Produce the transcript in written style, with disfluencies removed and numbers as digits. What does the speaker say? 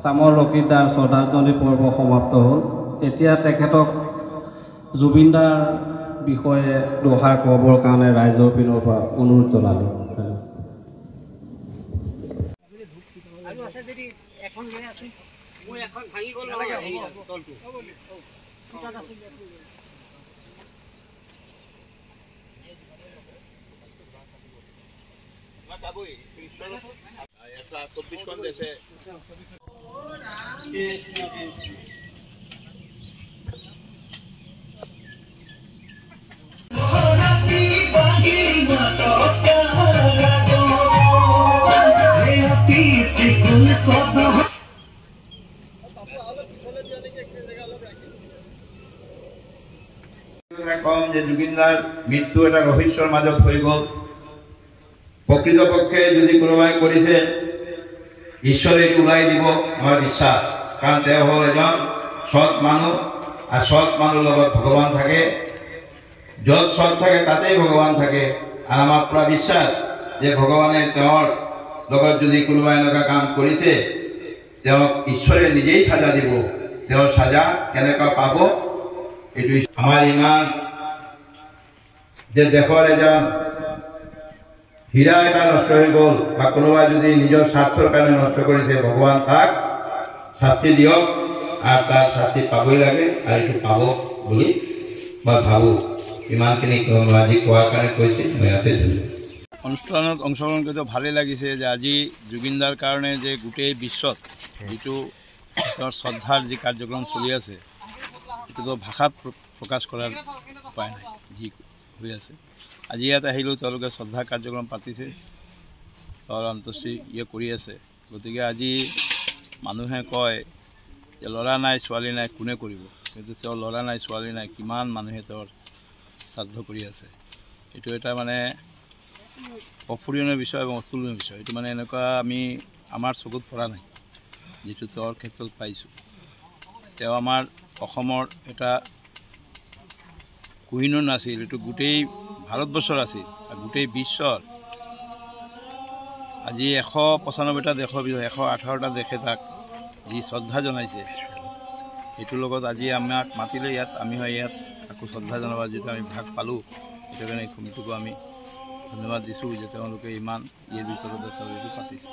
চামৰ লক্ষীদাৰ শ্ৰদ্ধাঞ্জলি পৰ্ব সমাপ্ত হ'ল। এতিয়া তেখেতক জুবিনদাৰ বিষয়ে দুষাৰ ক'বৰ কাৰণে ৰাইজৰ পিনৰ পৰা অনুৰোধ জনালোঁ। কম যে জুবিনদাৰ মৃত্যু এটা ৰহস্যৰ মাজত হৈ গ'ল। প্ৰকৃতপক্ষে যদি কোনোবাই কৰিছে, ঈশ্বৰে এইটো ওলাই দিব, আমাৰ বিশ্বাস। কাৰণ তেওঁ হ'ল এজন সৎ মানুহ, আৰু সৎ মানুহৰ লগত ভগৱান থাকে। য'ত সৎ থাকে তাতেই ভগৱান থাকে। আৰু আমাৰ পুৰা বিশ্বাস যে ভগৱানে তেওঁৰ লগত যদি কোনোবাই এনেকুৱা কাম কৰিছে, তেওঁক ঈশ্বৰে নিজেই সাজা দিব। তেওঁৰ সাজা কেনেকুৱা পাব এইটো আমাৰ ইমান যে দেশৰ এজন হীৰা এটা নষ্ট হৈ গ'ল বা কোনোবাই যদি নিজৰ স্বাৰ্থৰ কাৰণে নষ্ট কৰিছে, ভগৱান তাক শাস্তি দিয়ক আৰু তাৰ শাস্তি পাবই লাগে আৰু এইটো পাব বুলি মই ভাবোঁ। ইমানখিনি আজি কোৱাৰ কাৰণে কৈছে, মই ইয়াতে ধন্যবাদ। অনুষ্ঠানত অংশগ্ৰহণ কৰি ভালেই লাগিছে যে আজি জুবিনদাৰ কাৰণে যে গোটেই বিশ্বত যিটো তেওঁৰ শ্ৰদ্ধাৰ যি কাৰ্যক্ৰম চলি আছে, এইটোতো ভাষাত প্ৰকাশ কৰাৰ উপায় নাই যি হৈ আছে। আজি ইয়াত আহিলেও তেওঁলোকে শ্ৰদ্ধা কাৰ্যক্ৰম পাতিছে, তেওঁৰ অন্ত্যেষ্টিক্ৰিয়া কৰি আছে। গতিকে আজি মানুহে কয় যে ল'ৰা নাই ছোৱালী নাই কোনে কৰিব, কিন্তু তেওঁৰ ল'ৰা নাই ছোৱালী নাই কিমান মানুহে তেওঁৰ শ্ৰাদ্ধ কৰি আছে। এইটো এটা মানে অফুৰণীয় বিষয় এবং অতুলনীয় বিষয়। এইটো মানে এনেকুৱা আমি আমাৰ চকুত পৰা নাই যিটো তেওঁৰ ক্ষেত্ৰত পাইছোঁ। তেওঁ আমাৰ অসমৰ এটা কুহিনুৰ নাছিল, এইটো গোটেই ভাৰতবৰ্ষৰ আছিল আৰু গোটেই বিশ্বৰ। আজি 195টা দেশৰ ভিতৰত 118টা দেশে তাক যি শ্ৰদ্ধা জনাইছে, সেইটোৰ লগত আজি আমাক মাতিলে ইয়াত, আমি হয় ইয়াত আকৌ শ্ৰদ্ধা জনাব যিটো আমি ভাগ পালোঁ, সেইটো কাৰণে এই কমিটিকো আমি ধন্যবাদ দিছোঁ যে তেওঁলোকে ইমান ইয়াৰ ভিতৰতে তেওঁলোকে পাতিছে।